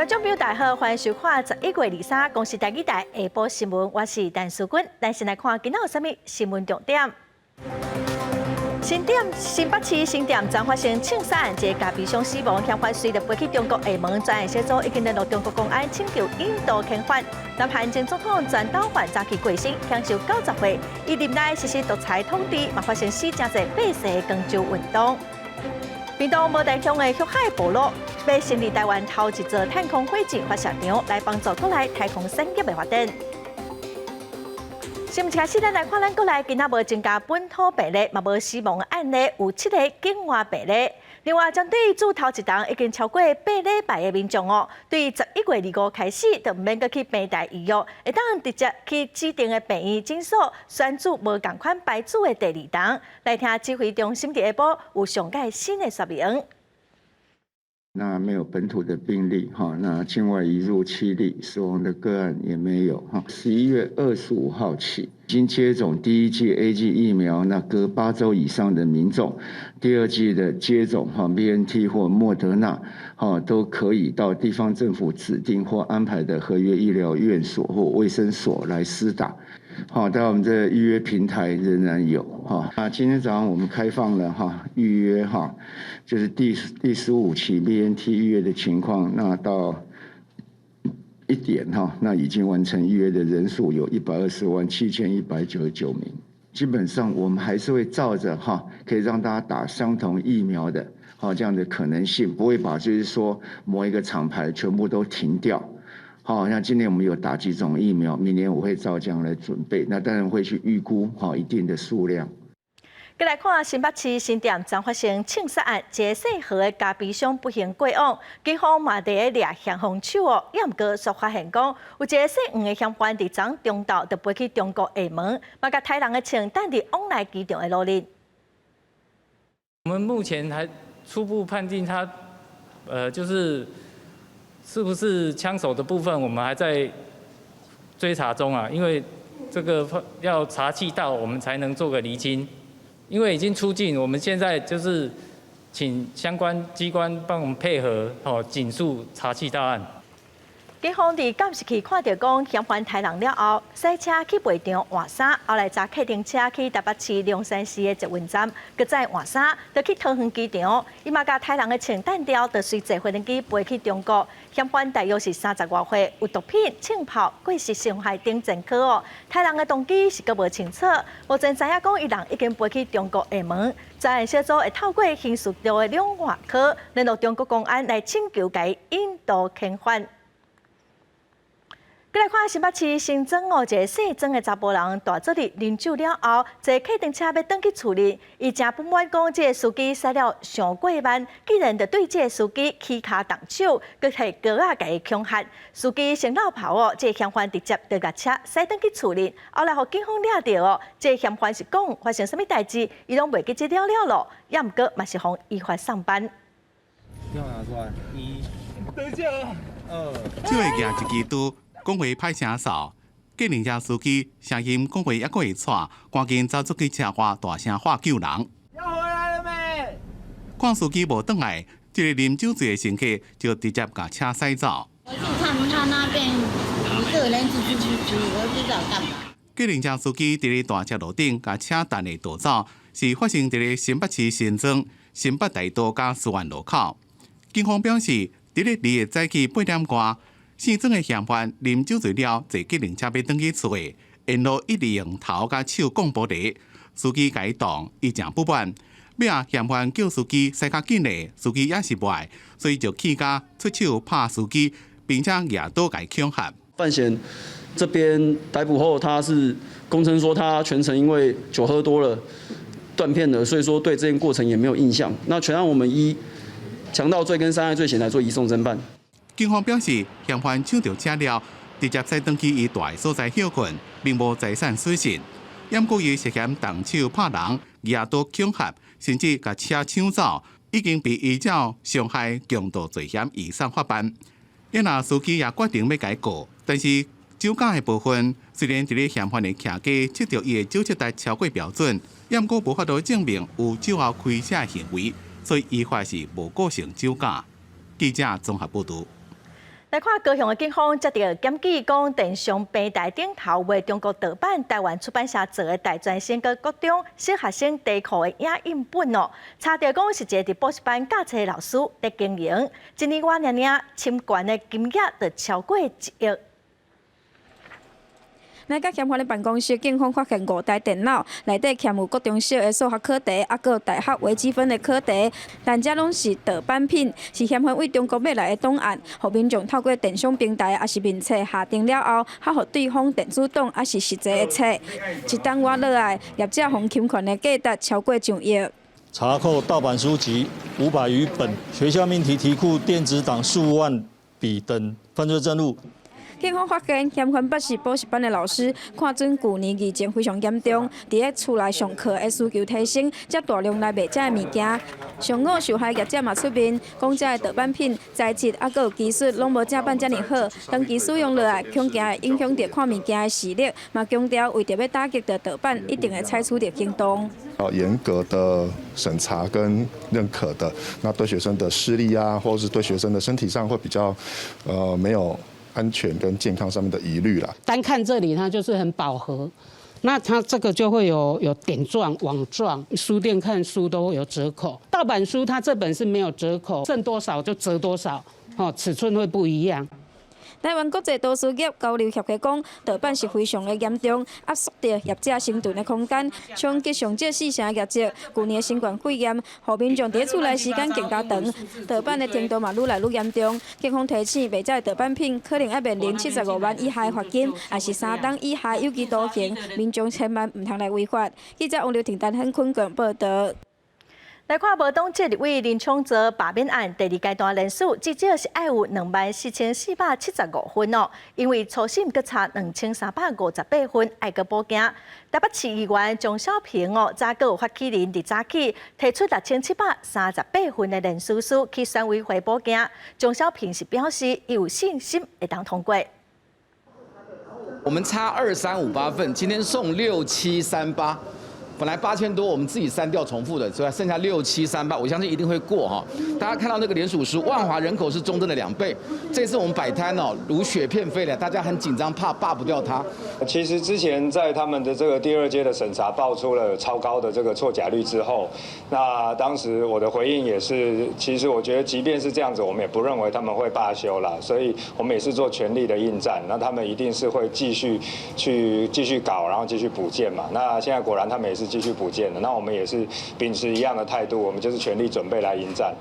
眾朋友大家好，歡迎收看11月23公視台語台下晡新聞，我是陳淑君。咱先來看今仔有啥物新聞重點。新店新北市新店昨發生槍殺案，一個咖啡商死亡，嫌犯隨著飛去中國廈門，專案小組已經聯絡中國公安請求引渡遣返。南韓前總統全斗煥早起過身，享壽90歲，伊任內實施獨裁統治，嘛發生死誠濟百姓的光州運動。屏東無台鄉的旭海部落，欲成立台灣頭一座太空火箭發射場，來幫助國內太空產業的發展。新聞開始，咱來看咱國內今仔無增加本土病例，嘛無死亡案例，有七個境外病例。另外，針對注頭一針已經超過8禮拜的民眾哦，對11月25開始就毋免閣去平台預約，會當直接去指定的病院診所選注無仝款牌子的第二針。來聽指揮中心佇下晡有上蓋新的說明。那沒有本土的病例哈，那境外移入七例，死亡的個案也沒有哈。11月25號起，已經接種第一劑 AZ 疫苗，那隔8週以上的民眾，第二劑的接種哈 BNT 或莫德納哈，都可以到地方政府指定或安排的合約醫療院所或衛生所來施打。好，但我們這個預約平台仍然有哈。啊，今天早上我們開放了哈預約哈，就是第15期 BNT 預約的情況，那到1點哈，那已經完成預約的人數有1,207,199名。基本上我們還是會照着哈，可以讓大家打相同疫苗的，好這樣的可能性，不會把就是說某一個廠牌全部都停掉。好，像今年我們有打幾種疫苗，明年我會照這樣來準備。那當然會去預估哈一定的數量。閣來看新北市新店昨發生槍殺案，一个姓何的咖啡商不幸過往，警方嘛佇咧掠嫌兇手哦，也毋過煞發現講，有一个姓黃的嫌犯佇昨中晝就飛去中國廈門，嘛共刣人的槍擲佇往來機場的路裡。我們目前還初步判定他，就是是不是槍手的部分，我們還在追查中啊，因為這個要查緝到，我們才能做個釐清。因為已經出境，我們現在就是請相關機關幫我們配合，哦，盡速查緝到案。警方佇監視器看著講，嫌犯刣人了後，駛車去賣場換衫，後來搭客運車去台北市龍山寺的捷運站，閣再換衫，就去桃園機場。伊嘛共刣人的槍擲掉，就隨坐飛機飛去中國。嫌犯大約是30外歲，有毒品、槍炮、過失傷害等前科哦。刣人的動機是閣無清楚，目前知影講伊人已經飛去中國廈門。專案小組會透過刑事局的兩外科聯絡中國公安來請求共引渡遣返。閣來看新北市新莊哦，一个姓曾的查埔人大做日啉酒了後，坐客運車欲轉去厝裡，伊誠不滿講這个司機駛了傷過慢，竟然就對這个司機起跤動手，閣提鉤仔共伊恐嚇。司機先落跑哦，這个嫌犯直接就共車駛轉去厝裡，後來予警方掠著哦，這个嫌犯是講發生啥物代誌，伊攏袂記得了了囉，也毋過嘛是予依法送辦。電話拿出來，一，等一下，二，只會舉一支刀。講話歹聲嗽，計程車司機聲音講話猶閣會喘，趕緊走出去車外大聲喊救人。要回來了沒？看司機無轉來，這个啉酒醉的乘客就直接共車駛走。我去看他那邊一個人吱吱吱吱，我不知道幹嘛。計程車司機佇咧大直路頂共車擲咧逃走，是發生佇咧新北市新莊新北大道佮思源路口。警方表示，佇咧2日早起8點外，姓曾的嫌犯啉酒醉了，坐計程車欲轉去厝的，沿路一直用頭佮手摃玻璃，司機共伊擋，伊誠不滿。尾仔嫌犯叫司機駛較緊咧，司機也是無愛，所以就氣甲出手拍司機，並且舉刀共伊恐嚇。范顯這邊逮捕後，他是供稱說他全程因為酒喝多了斷片了，所以說對這件過程也沒有印象。那全案我們依強盜罪跟傷害罪嫌來做移送偵辦。警方表示，嫌犯搶著車了，直接駛轉去伊蹛的所在歇睏，並無財產損失。毋過伊涉嫌動手拍人、舉刀恐嚇，甚至共車搶走，已經被依照傷害強盜罪嫌移送法辦。若司機也決定欲共伊告，但是酒駕的部分雖然佇咧嫌犯的騎機測著伊的酒測值超過標準，毋過無法度證明有酒後開車的行為，所以依法是無構成酒駕。記者綜合報導。來看高雄的警方接著檢舉講，電商平台頂頭賣中國盜版台灣出版社做的大專生佮國中小學生題庫的影印本哦，查著講是一個佇補習班教冊的老師佇經營，一年外爾爾侵權的金額就超過1億。來到嫌犯的辦公室，警方發現五台電腦，內底含有國中小的數學考題，抑閣有大學微積分的考題，但這攏是盜版品，是嫌犯對中國買來的檔案，予民眾透過電商平台抑是面冊下訂了後，予對方電子檔抑是實際的冊，一單挖落來，業者予侵權的價值超過上億。查扣盜版書籍500餘本，學校命題題庫電子檔數萬筆等犯罪證物。警方發現嫌犯捌是補習班的老師，看準舊年疫情非常嚴重，佇咧厝內上課的需求提升，才大量來賣這个物件。上午受害業者嘛出面，講這个盜版品材質抑閣有技術攏無正版遮爾好，長期使用落來，恐驚會影響著看物件的視力。嘛強調為著欲打擊著盜版，一定會採取著行動。要嚴格的審查跟認可的，那對學生的視力啊，或者是對學生的身體上會比較，沒有安全跟健康上面的疑慮啦。單看這裡，它就是很飽和，那它這個就會有點狀、網狀。書店看書都有折扣，盜版書它這本是沒有折扣，剩多少就折多少，哦，尺寸會不一樣。台灣國際圖書業交流協會講，盜版是非常的嚴重，壓縮著業者生存的空間，衝擊上少四成業績。舊年新冠肺炎，予民眾佇厝內時間更加長，盜版的程度嘛愈來愈嚴重。警方提醒，賣這个盜版品可能愛面臨75萬以下罰金，抑是3冬以下有期徒刑。民眾千萬毋通來違法。記者王劉婷、陳亨坤報道。來看無黨籍立委林昶佐罷免案第二階段連署，至少是愛有24,475份哦。因為初審閣差2,358份，愛閣補件。台北市議員鍾小平哦，早閣有發起人佇早起提出6,738份的連署書去選委會補件。鍾小平是表示，伊有信心會當通過。我們差2358份，今天送6738。本來8000多，我們自己刪掉重複的，所以剩下六七三八，我相信一定會過哈。大家看到那個聯署書，萬華人口是中正的2倍，這次我們擺攤哦，如雪片飛來，大家很緊張，怕罷不掉它。其實之前在他們的這個第二階的審查爆出了超高的這個錯假率之後，那當時我的回應也是，其實我覺得即便是這樣子，我們也不認為他們會罷休啦，所以我們也是做全力的應戰，那他們一定是會繼續去繼續搞，然後繼續補件嘛。那現在果然他們也是繼續補件的，那我們也是秉持一樣的態度，我們就是全力準備來迎戰。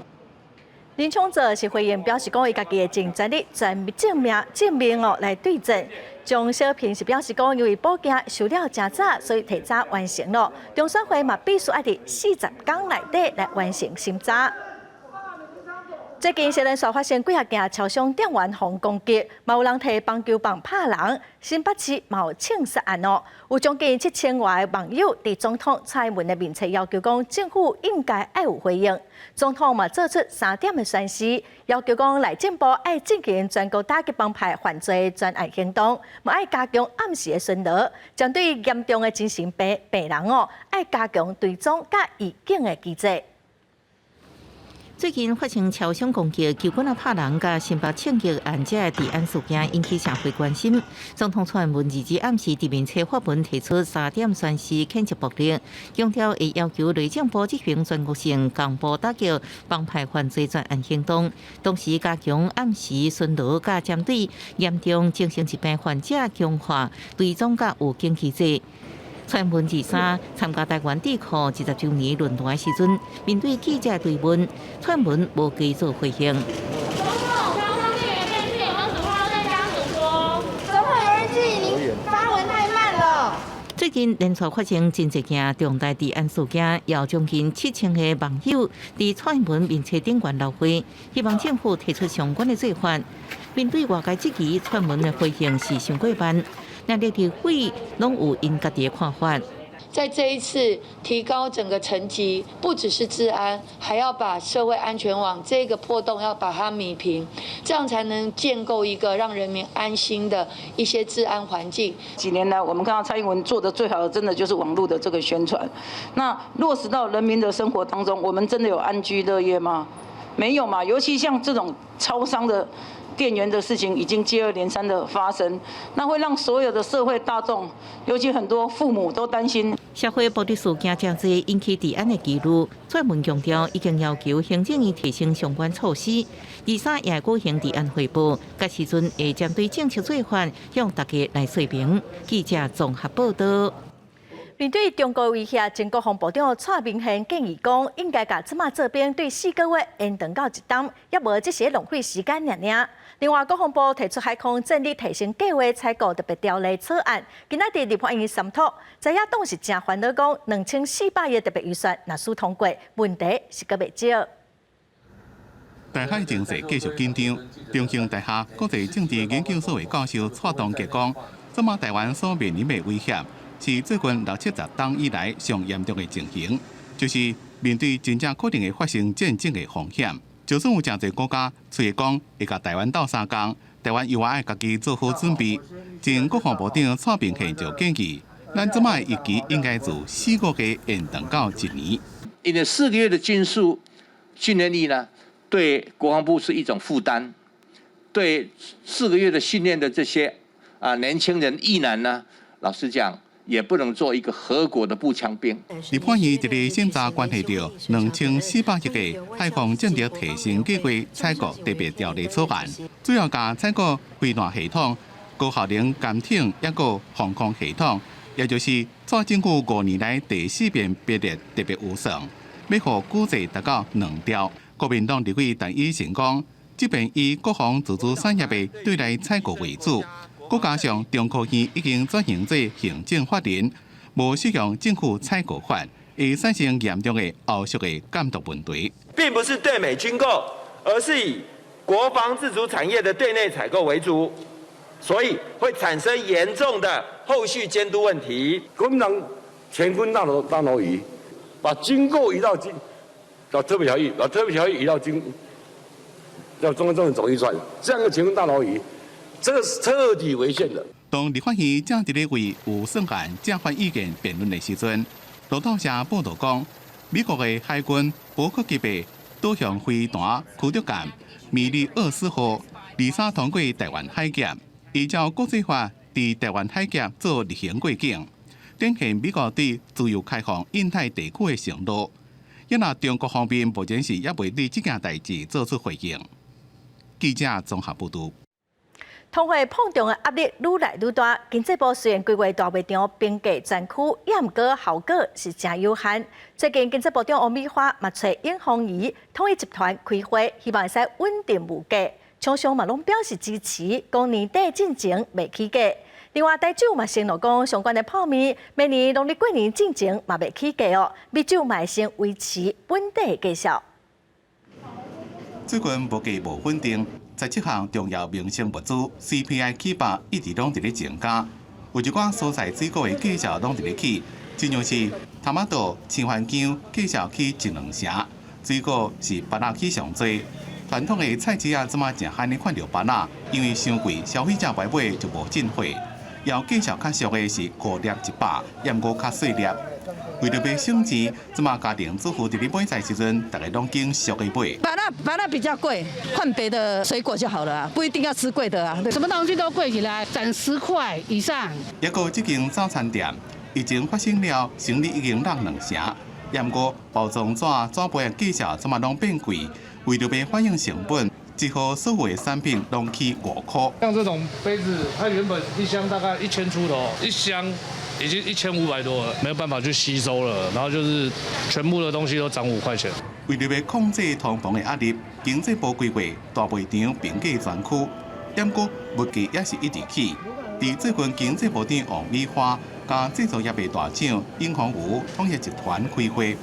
林昶佐是回應表示講，伊家己會盡全力全證明證明哦來對證。鍾小平是表示講，因為補件收了誠早，所以提早完成咯。中選會嘛必須愛佇40天內底來完成審查。最近是連續發生幾仔件超商店員予攻擊，嘛有人提棒球棒拍人，新北市嘛有槍殺案哦。有將近7000外个網友佇總統蔡英文的面前要求講，政府應該愛有回應。總統嘛做出三點的宣示，要求講內政部愛進行全國打擊幫派犯罪專案行動，嘛愛加強暗時的巡邏，針對嚴重的精神病病人哦，愛加強追蹤佮預警的機制。最近發生超商攻擊、球棍仔拍人、佮新北槍擊案，這个治安事件引起社會關心。總統蔡英文2日暗時佇面冊發文提出三點宣示譴責暴力，強調會要求內政部執行全國性共部打擊幫派犯罪專案行動，同時加強暗時巡邏佮針對嚴重精神疾病患者強化追蹤佮預警機制。蔡英文23參加台灣智庫20週年論壇時陣，面對記者追問，蔡英文無加做回應。總統，剛剛店員被拒，有沒有什麼話對家屬說？總統有人質疑您發文太慢了。最近連續發生真濟件重大治安事件，有將近7000個網友佇蔡英文面冊頂懸留話，希望政府提出相關的做法。面對外界質疑，蔡英文的回應是傷過慢。那立委攏有𪜶家己的看法。在這一次提高整個層級，不只是治安，還要把社會安全網這個破洞要把它弭平，這樣才能建構一個讓人民安心的一些治安環境。幾年來，我們看到蔡英文做得最好的，真的就是網路的這個宣傳。那落實到人民的生活當中，我們真的有安居樂業嗎？沒有嘛。尤其像這種超商的店員的事情已經接二連三的發生，那會讓所有的社會大眾，尤其很多父母都擔心。社會暴力事件誠濟，引起治安的疑慮。蔡英文強調，已經要求行政院提升相關措施。二三也舉行治安匯報，屆時陣會針對政策做法向大家來說明。記者綜合報道。面對中國威脅，前國防部長蔡明憲建議講，應該共這馬做兵對4個月延長到一冬，抑無只是浪費時間爾爾。另外，國防部提出海空戰力提升計劃採購特別條例草案，今仔佇立法院審討，在野黨是誠煩惱講，2400億特別預算若使通過，問題是閣袂少。台海情勢繼續緊張，中興大學國際政治研究所的教授蔡東傑講，這馬台灣所面臨的威脅，是最近六七十冬以來上嚴重的情形，就是面對真正可能會發生戰爭的風險。就算有誠濟國家喙講會共台灣鬥相共，台灣猶愛家己做好準備。前國防部長蔡明憲就建議，咱這馬的役期應該自4個月延長到一年。因為四個月的軍事訓練役呢，對國防部是一種負擔，對四個月的訓練的這些啊年輕人役男呢，老實講，也不能做一個合格的步槍兵。立法院佇咧審查關係著2400億的海空戰力提升計劃採購特別條例草案，主要共採購飛彈系統、高效能艦艇抑閣防空系統，也就是蔡政府5年來第四遍編列特別預算，欲予估計達到2兆。國民黨立委陳以信講，這遍以國防自主產業的對內採購為主。閣加上中科院已經轉型做行政法人，無適用政府採購法，會產生嚴重的後續的監督問題。並不是對美軍購，而是以國防自主產業的對內採購為主，所以會產生嚴重的後續監督問題。國民黨乾坤大挪大挪移，把軍購移到軍，到特別條例，把特別條例移到軍，到中央政府總預算，這樣的乾坤大挪移。這個是徹底違憲的。當立法院正佇咧為預算案正反意見辯論的時陣，路透社報道講，美國的海軍伯克級的導向飛彈驅逐艦米利厄斯號，二三通過台灣海峽，依照國際法，佇台灣海峽做例行過境，展現美國對自由開放印太地區的承諾。抑若中國方面目前是猶未對這件代誌做出回應。記者綜合報道。通貨膨脹的壓力愈來愈大，經濟部雖然規劃大賣場並價專區，抑毋過效果是誠有限。最近經濟部長王美花嘛揣尹芳儀統一集團開會，希望會使穩定物價。廠商嘛攏表示支持，講年底進前袂起價。另外，台酒嘛承諾講，相關的泡麵明年農曆過年進前嘛袂起價哦。米酒嘛會先維持本地的價數。最近物價無穩定，17項重要民生物資 CPI 起幅一直攏佇咧增加，有一寡蔬菜水果的價數攏佇咧起，親像是茼仔肚、青番薑價數起一兩成，水果是芭樂起上濟。傳統的菜市仔這馬誠罕咧看著芭樂，因為傷貴，消費者買買就無進貨。猶價數較俗的是五粒100，抑毋過較細粒。為著欲省錢，這馬家庭主婦佇咧買菜時陣，逐家攏揀俗的買。芭樂芭樂比較貴，換別的水果就好了啊，不一定要吃貴的啊。什麼東西都貴起來，漲10塊以上。抑閣這間早餐店，疫情發生了，生意已經落兩成，抑毋過包裝紙、紙杯的價數這馬攏變貴，為著欲反映成本，只好所有的產品攏起5塊。像這種杯子，它原本一箱大概1000出頭，一箱已經1500多了，沒有辦法去吸收了，然後就是全部的東西都漲5塊錢。為著欲控制通膨的壓力，經濟部規劃大賣場平價專區，毋過物價也是一直起。佇最近經濟部長王美花佮製造業的大廠永豐餘統一集團開會，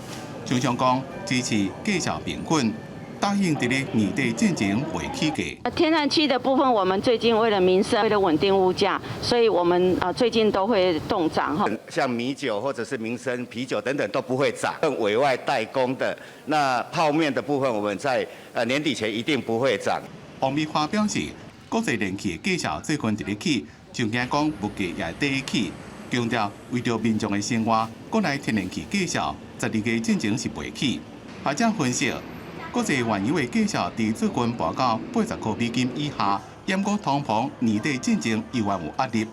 常常講支持價數平穩。答應佇咧年底進前袂起價。天然氣的部分，我們最近為了民生，為了穩定物價，所以我們啊最近都會凍漲哈。像米酒或者是民生啤酒等等都不會漲。委外代工的那泡麵的部分，我們在年底前一定不會漲。王美花表示，國際燃氣的價數最近佇咧起，就驚講物價也會起，強調為著民眾的生活，國內天然氣價數12月進前是袂起。學者分析，國際原油的價數佇最近跋到80箍美金以下，毋過通膨年底進前猶原有壓力。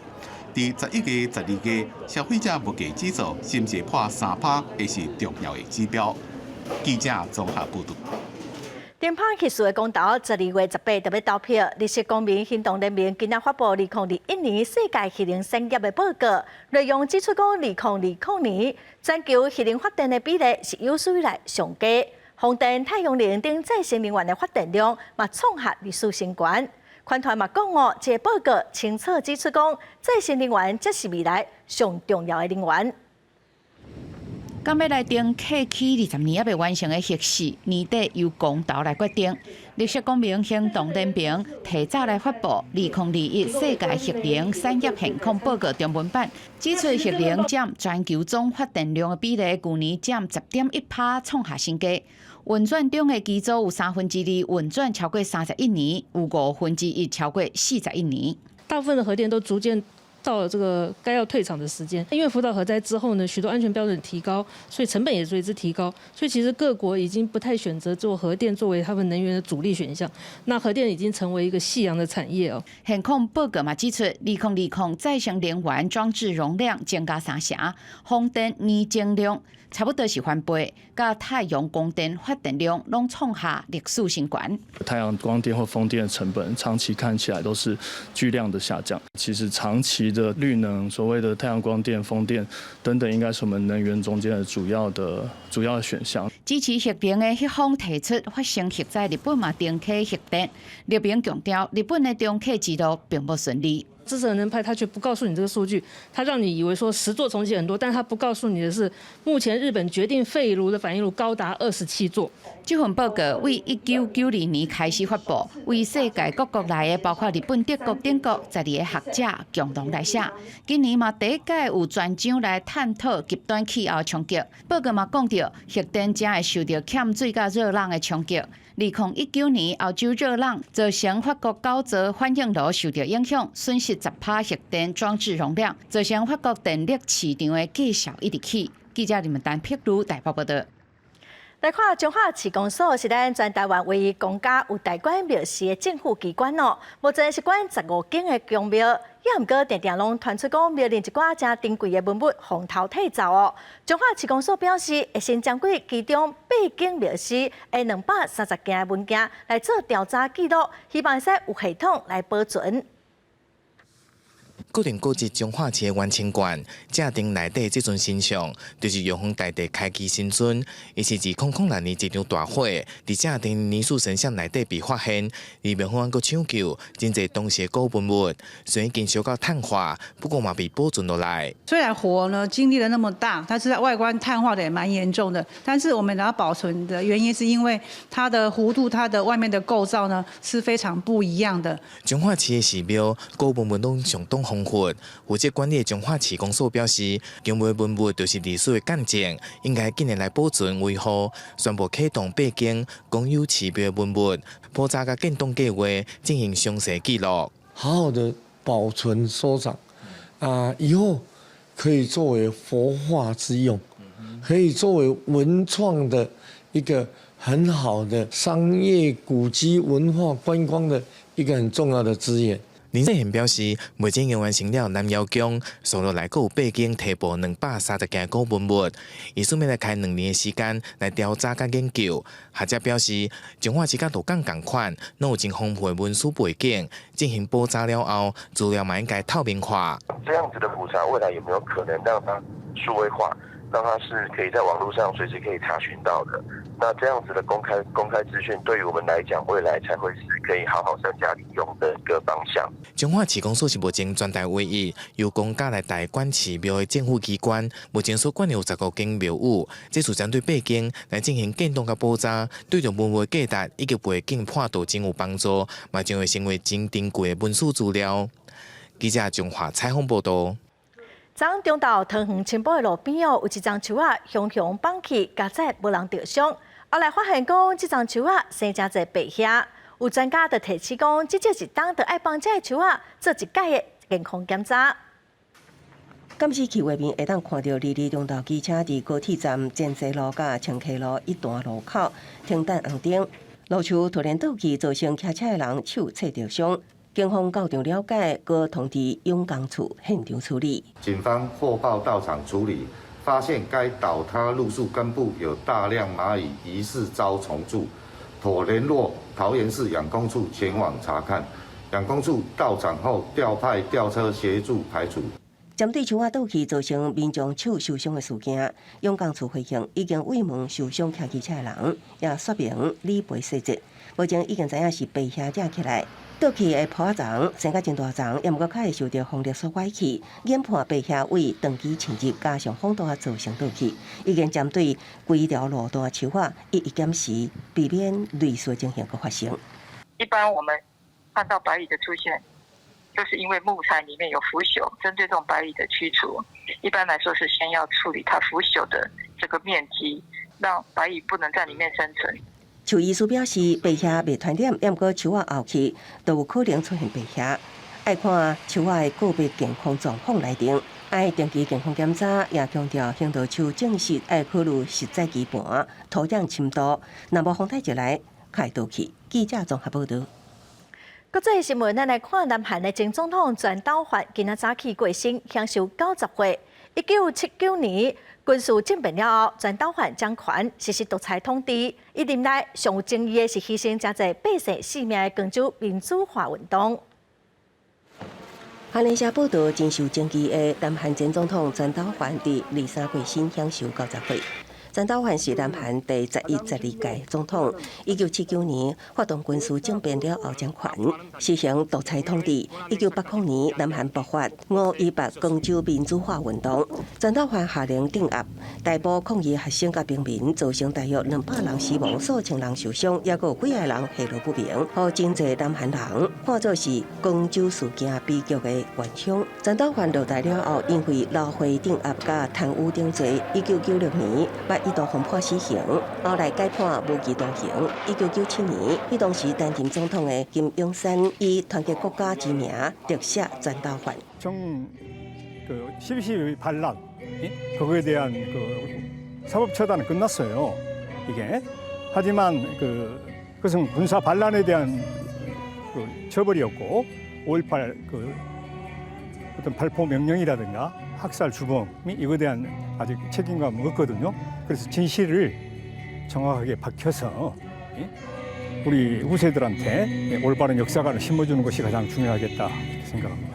佇11月、12月，消費者物價指數是毋是破3趴，會是重要的指標。記者綜合報導。頂拍起事的公投，12月18就欲投票。綠色公民行動聯盟今仔發布2021年世界核能產業的報告，內容指出講，2020年全球核能發電的比例是有史以來上低，風電、太陽能等再生能源的發電量嘛創下歷史新高。環團嘛講哦，這個報告清楚指出講，再生能源才是未來上重要的能源。敢欲來重啟20年猶未完成的核四，年底由公投來決定。綠色公民行動聯盟提早來發布2021世界核能產業現況報告中文版，指出核能佔全球總發電量的比例，舊年佔10.1趴，創下新低。運轉中的機組有2/3運轉超過31年，有1/5超過41年。大部分的核電都逐漸到了這個該要退場的時間，因為福島核災之後呢，許多安全標準提高，所以成本也隨之提高，所以其實各國已經不太選擇做核電作為他們能源的主力選項。那核電已經成為一個夕陽的產業哦。現況報告嘛指出，2020再生能源裝置容量增加3成，風電年增量差不多是翻倍，佮太陽光電發電量攏創下歷史新高。太陽光電或風電的成本長期看起來都是巨量的下降。其實長期的綠能，所謂的太陽光電、風電等等，應該是我們能源中間的主要的選項。支持核能的彼方提出發生核災，日本嘛重啟核電。立明強調，日本的重啟之路並不順利。支持核能派，他卻不告訴你這個數據，他讓你以為說10座重啟很多，但他不告訴你的是，目前日本決定廢爐的反應爐高達27座。這份報告為1992年開始發布，為世界各國來的，包括日本、德國等國12個學者共同來寫。今年嘛第一屆有專章來探討極端氣候衝擊。報告嘛講著，核電才會受著欠水佮熱浪的衝擊。2019年歐洲熱浪造成法國九座反應爐受著影響，損失10趴核電裝置容量，造成法國電力市場的價數一直起。記者林文丹碧如台北報導。來看彰化市公所是咱全台灣唯一公家有代管廟寺的政府機關哦。目前是管15間的宮廟，也毋過定定攏傳出講廟內一寡誠珍貴的文物予偷提走哦。彰化市公所表示，會先針對其中八間廟寺的230件的文件來做調查記錄，希望會使有系統來保存。古定古蹟彰化市的元清觀正殿內底這尊神像，就是玉皇大帝開基神尊。伊是2006年一場大火，佇正殿泥塑神像內底被發現，而廟方閣搶救真濟當時的古文物，雖然已經燒到碳化，不過嘛被保存落來。雖然火呢經歷了那麼大，但是在外觀碳化的也蠻嚴重的，但是我們要保存的原因是因為它的弧度、它的外面的構造呢是非常不一樣的。彰化市的寺廟古文物攏相當豐富，負責管理的彰化市公所表示，宮廟文物就是歷史的見證，應該緊來保存維護。宣布啟動八間公有寺廟的文物普查佮建檔計劃，進行詳細記錄。好好的保存收藏，啊，以後可以作為活化之用，可以作為文創的一個很好的商業古蹟文化觀光的一個很重要的資源。林世賢表示，目前已經完成了南瑤宮，紲落來閣有八間提報230件古文物，伊準備來開2年的時間來調查佮研究。學者表示，彰化市佮鹿港仝款，攏有真豐富的文史背景，進行普查了後，資料嘛應該透明化。這樣子的普查，未來有沒有可能讓它數位化，讓它是可以在網路上隨時可以查詢到的？那這樣子的公開資訊，對於我們來講，未來才會是可以好好善加利用的一個方向。彰化市公所是目前全台唯一由公家來代管寺廟的政府機關，目前所管有15間廟宇，這次針對八間來進行建檔佮普查，對著文物價值以及背景判斷真有幫助，嘛將會成為真珍貴的文史資料。記者彰化採訪報導。昨中晝桃園青埔的路邊哦，有一叢樹仔雄雄放去，佳哉無人著傷。後來發現講，這叢樹仔生誠濟白蟻，有專家就提醒講，至少一冬就愛幫這个樹仔做一擺的健康檢查。監視器畫面會當看著二二長途機車佇高鐵站前西路佮清溪路一段路口停等紅燈，路樹突然倒去，造成騎車的人手切著傷。警方到場了解，閣通知養工處現場處理。警方獲報到場處理，發現該倒塌路樹根部有大量螞蟻疑似遭蟲蛀，妥聯絡桃園市養工處前往查看。養工處到場後調派吊車協助排除。針對樹仔倒去造成民眾手受傷的事件，養工處回應已經慰問受傷騎機車的人，也說明理賠細節。目前已經知影是白蟻蛰起來，倒去的坡仔叢生甲真大叢，也毋過較會受著風力所拐去，研判白蟻為長期侵入，加上風大造成倒去，已經針對規條路段樹仔一一檢視，避免類似情形閣發生。一般我們看到白蟻的出現，就是因為木材裡面有腐朽，針對這種白蟻的驅除，一般來說是先要處理它腐朽的這個面積，讓白蟻不能在裡面生存。獸醫師表示，白蟻袂傳染，毋過樹仔後期都有可能出現白蟻，愛看樹仔的個別健康狀況來定，愛定期健康檢查，也強調行道樹種植愛考慮實際基盤、土壤深度，若無風颱一來，較會倒去。記者綜合報導。國際新聞，咱來看南韓的前總統全斗煥今仔早起過身，享壽90歲。1979年軍事政變了後，全斗煥掌權實施獨裁統治。伊任內上有爭議的是犧牲誠濟百姓性命的光州民主化運動。韓聯社報導，真受爭議的南韓前總統全斗煥佇23過身，享壽90歲。全斗煥是南韓第11、12屆總統。1979年發動軍事政變了後掌權，實行獨裁統治。1980年南韓爆發5.18光州民主化運動，全斗煥下令鎮壓，逮捕抗議學生佮平民，造成大約200人死亡、數千人受傷，抑閣有幾个人下落不明，予真濟南韓人看做是光州事件悲劇的元兇。全斗煥落台了後，因為撈賄鎮壓佮貪污等罪，1996年捌一度予判死刑，後來改判無期徒刑。1997年，彼當時擔任總統的金泳三以團結國家之名特赦全斗煥。 총 그 12.12 반란 그거에 대한 그 사법 처단은 끝났어요. 이게 하지만 그 그것은 군사 반란에 대한 그 처벌이었고 5.18 그 어떤 발포 명령이라든가 학살 주범이 이거에 대한 아직 책임감은 없거든요. 그래서 진실을 정확하게 밝혀서 우리 후세들한테 올바른 역사관을 심어주는 것이 가장 중요하겠다 이렇게 생각합니다.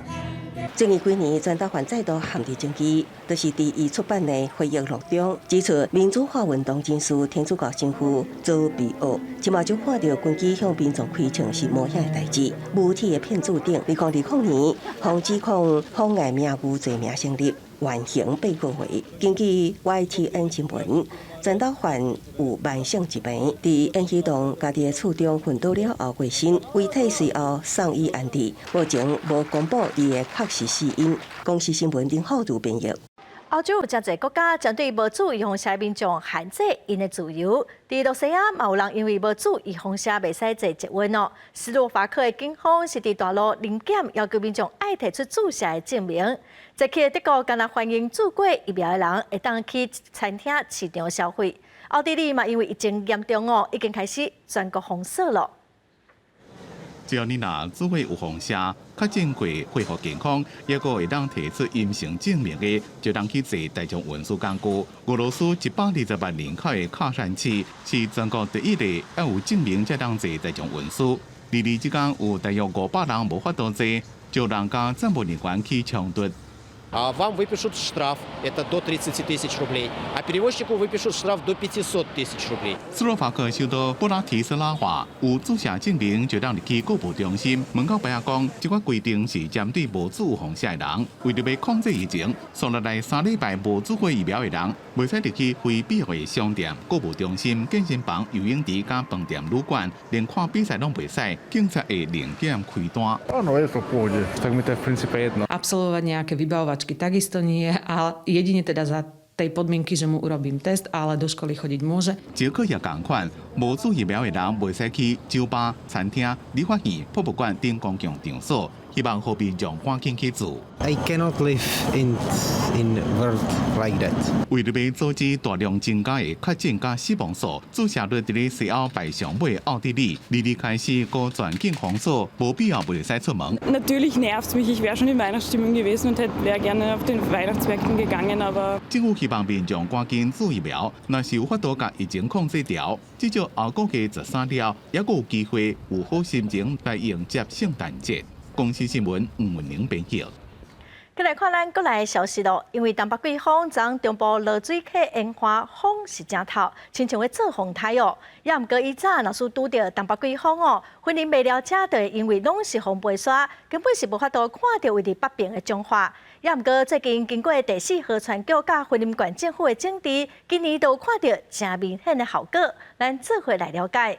最近幾年，全斗煥再度陷佇爭議，就是佇伊出版的回憶錄中指出，民主化運動人士天主教神父鄒比奧，這馬就看著軍機向民眾開槍是無遐的代誌，媒體的騙子等。2020年，予指控妨礙名譽罪名成立，緩刑8個月。根據 YTN 新聞，全斗煥有慢性疾病，佇延禧洞家己的厝中昏倒了後過身，遺體隨後送醫安置，目前無公布伊的確實死因。公視新聞林浩如編譯。歐洲有誠濟國家針對無注預防射民眾限制𪜶的自由。佇露西亞嘛有人因為無注預防射袂使坐捷運哦。斯洛伐克的警方是佇大路臨檢，要求民眾愛提出注射的證明。捷克的德國敢若歡迎注過疫苗的人會當去餐廳市場消費。奧地利嘛因為疫情嚴重哦，已經開始全國封鎖了。只要你若注過預防射，確診過恢復健康，抑閣會當提出陰性證明的，就通去坐大眾運輸工具。俄羅斯120萬人口的喀山市是全國第一个要有證明才通坐大眾運輸。二二這工有大約500人無法度坐，就人佮站務人員起衝突。 А вам выпишут штраф, это до 30 тысяч рублей, а перевозчику выпишут штраф до 500 тысяч рублей. 斯洛伐克首都布拉提斯拉華有注射證明就通入去購物中心。門口牌仔講，這個規定是針對無注預防射的人，為著欲控制疫情，紲落來3禮拜無注過疫苗的人，袂使入去非必要的商店、購物中心、健身房、游泳池佮飯店旅館，連看比賽攏袂使，警察會臨檢開單。 Áno, je to v pohode. Tak mi to je v princípe jedno. Absolvovať nejaké vybavovačky takisto nie, ale jedine teda za tej podmienky, že mu urobím test, ale do školy chodiť môže. 捷克也仝款，無注疫苗的人袂使去酒吧、餐廳、理髮院、博物館等公共場所。希望予民眾趕緊去住。 I cannot live in world like that。為著欲阻止大量增加的確診佮死亡數，注射率佇咧西歐排上尾奧地利，二二開始閣全境封鎖，無必要袂使出門。 Natürlich nervt's mich. Ich wäre schon in Weihnachtsstimmung gewesen und wäre gerne auf den Weihnachtsmärkten gegangen, aber 政府希望民眾趕緊注疫苗，若是有法度共疫情控制牢，至少後個月13了，猶閣有機會有好心情來迎接聖誕節。公視新聞吳文玲編譯。閣來看咱國內消息囉，因為東北季風將中部濁水溪沿岸風是誠透，親像咧做風颱哦。也毋過以早若是拄著東北季風哦，雲林麥寮遮就會因為攏是風飛沙，根本是無法度看著位佇北爿的彰化。也毋過最近經過第四河川局佮雲林縣政府的整治，今年都有看著誠明顯的效果。咱做伙來了解。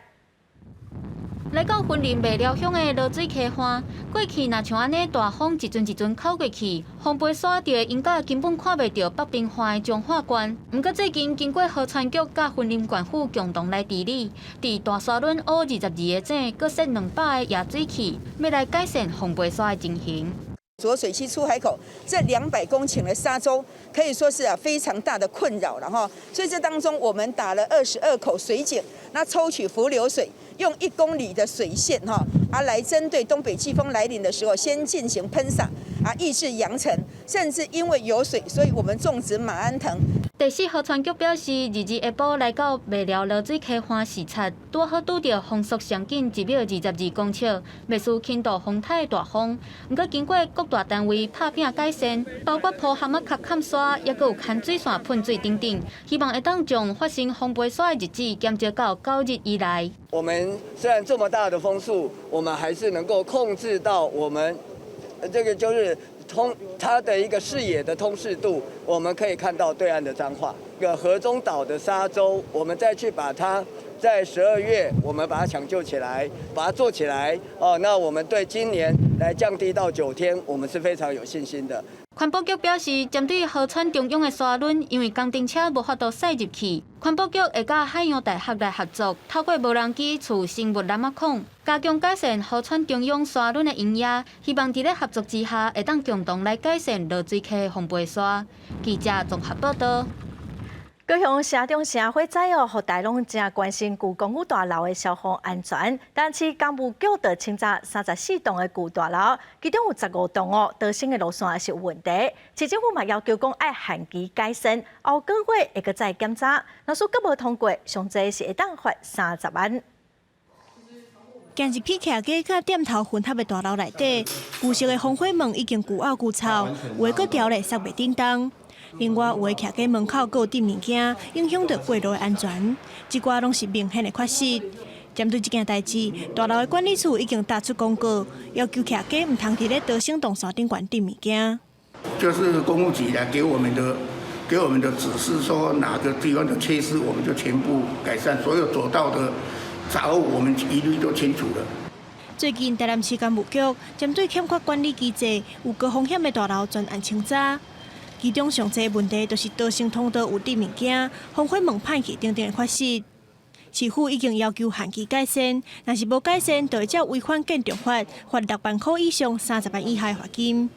來到雲林麥寮鄉的濁水溪畔，過去若像按呢大風一陣一陣哭過去，風飛沙就會淹甲根本看袂著北爿岸的彰化縣。毋過最近經過河川局佮雲林縣府共同來治理，佇大沙崙挖22个井，閣設200个溢水器，欲來改善風飛沙的情形。濁水溪出海口這200公頃的沙洲，可以說是啊非常大的困擾了哈。所以這當中我們打了22口水井，那抽取伏流水，用1公里的水線哈啊來針對東北季風來臨的時候，先進行噴灑啊，抑制揚塵，甚至因為有水，所以我們種植馬鞍藤。第四河川局表示，22下晡來到麥寮濁水溪畔視察，拄好拄著風速上緊1秒22公尺，類似輕度風颱的大風。毋過經過各大單位拍拚改善，包括鋪蚶仔殼崁沙，抑閣有牽水線噴水等等，希望會當將發生風飛沙的日子減少到9日以內。我們雖然這麼大的風速，我們還是能夠控制到我們這個就是通它的一個視野的通視度，我們可以看到對岸的彰化。個河中島的沙洲，我們再去把它在12月，我們把它搶救起來，把它做起來。哦，那我們對今年來降低到9天，我們是非常有信心的。環保局表示，針對河川中央的沙崙，因為工程車無法度駛入去，環保局會佮海洋大學來合作，透過無人機除生物藍仔孔，加強改善河川中央沙崙的營養，希望佇咧合作之下，會當共同來改善濁水溪風飛沙。記者綜合報道。高雄城中城火災哦，予大家攏誠關心舊公寓大樓的消防安全。但是工務局就清查34棟的舊大樓，其中有15棟哦，逃生的路線是有問題。市政府嘛要求講愛限期改善，後個月會閣再檢查。若是閣無通過，上濟是會當罰30萬。行入去徛家佮店頭混合的大樓內底，舊式的防火門已經舊漚舊臭，有的閣牢咧塞袂振動。另外，有的徛家門口閣有擲物件，影響著過路的安全。這寡攏是明顯的缺失。針對這件代誌，大樓的管理處已經發出公告，要求徛家毋通佇咧逃生動線頂懸擲物件。就是工務局來給我們的指示，說哪個地方的缺失，我們就全部改善，所有走道的雜物，我們一律都清除了。最近，台南市工務局針對欠缺管理機制、有高風險的大樓專案清查。其中上濟問題就是逃生通道有擲物件、防火門歹去等等的缺失。市府已經要求限期改善，若是無改善，就會照違反建築法罰6萬箍以上30萬以下罰金。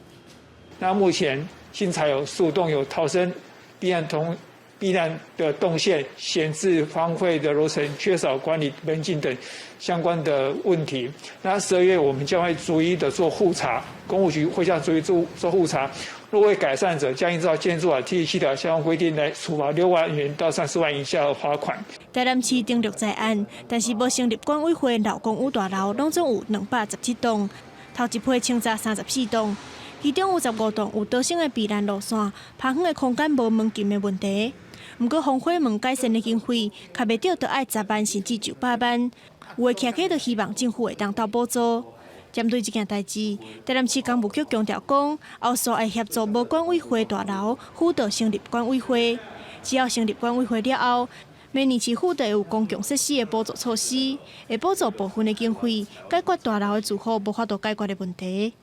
那目前清查有數棟有逃生避難通避難的動線閒置荒廢的樓層，缺少管理門禁等相關的問題。那12月我們將會逐一的做複查，工務局會將逐一做複查。若未改善者，將依照建築法第7條相關規定來處罰6萬元到30萬以下的罰款。台南市登錄在案，但是無成立管委會老公寓大樓，攏總有217棟，頭一批清查34棟，其中有15棟有逃生的避難路線，旁遠的空間無門禁的問題。毋過防火門改善的經費，較袂著著愛10萬甚至900萬，有的徛家就希望政府會當鬥補助。針對這件代誌，台南市工務局強調講，後續會協助無管委會大樓輔導成立管委會。只要成立管委會了後，每年市府就會有公共設施的補助措施，會補助部分的經費，解決大樓的住戶無法度解決的問題。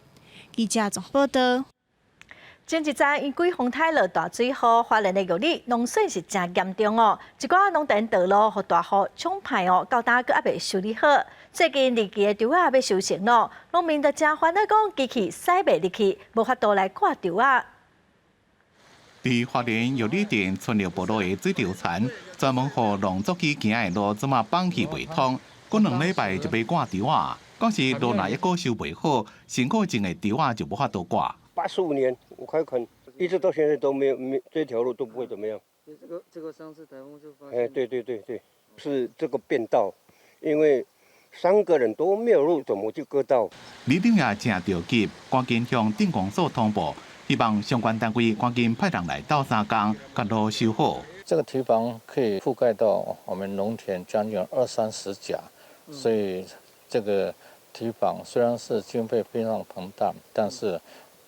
記者綜報導。前一陣因季風颱落大水雨，花蓮的玉里農損是誠嚴重哦，一寡農田道路予大雨沖歹哦，到今閣猶未修理好。最近二期的稻仔欲收成咯，農民就誠煩惱講機器駛袂入去，無法度來割稻仔。佇花蓮玉里鎮春柳部落的水稻田，專門予農作機行的路，這馬放棄袂通，過兩禮拜就欲割稻仔。講是路若抑閣修袂好，新苦種的稻仔就無法度割。 85年我開墾，一直到現在都沒有，沒這條路都不會怎麼樣。這個上次颱風就發哎，對對對對，是這個變道，因為三個人都沒有路，怎麼去割稻？里長也誠著急，趕緊向鎮公所通報，希望相關單位趕緊派人來鬥相共，共路修好。這個堤防可以覆蓋到我們農田將近二三十甲，所以這個堤防雖然是經費非常龐大，但是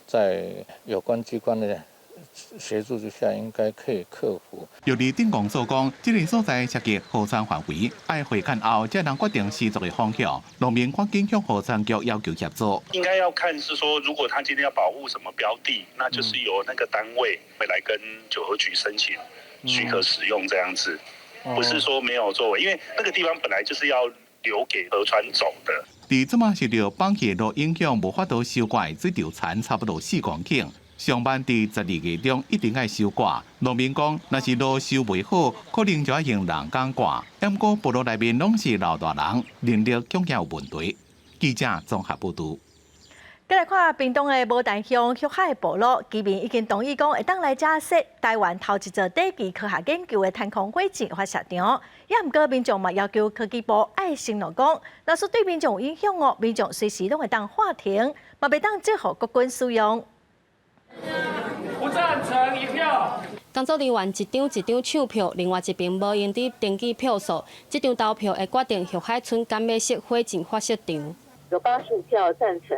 在有關機關的協助之下，應該可以克服。玉里鎮公所講，這個所在涉及河川範圍，愛會勘後才能決定施作的方向。農民趕緊向河川局要求協助。應該要看是說，如果他今天要保護什麼標的，那就是由那個單位會來跟九合局申請許可使用這樣子，不是說沒有作為，因為那個地方本來就是要留給河川走的。佇這馬受著崩去的路影響，無法度收割水稻田差不多4公頃。上班佇12月中一定愛收割。農民講，若是路修袂好，可能就愛用人工割。毋過部落內面攏是老大人，人力恐驚有問題。記者綜合報導。再來看屏東的無陳鄉旭海部落，居民已經同意講會當來遮設台灣頭一座短期科學研究的探空火箭發射場。也毋過民眾嘛要求科技部愛承諾講，若是對民眾有影響哦，民眾隨時攏會當喊停，嘛袂當借予國軍使用。不贊成一票。工作人員一張一張唱票，另外一邊無閒佇登記票數。這場投票會決定旭海村敢欲設火箭發射場。有85票贊成。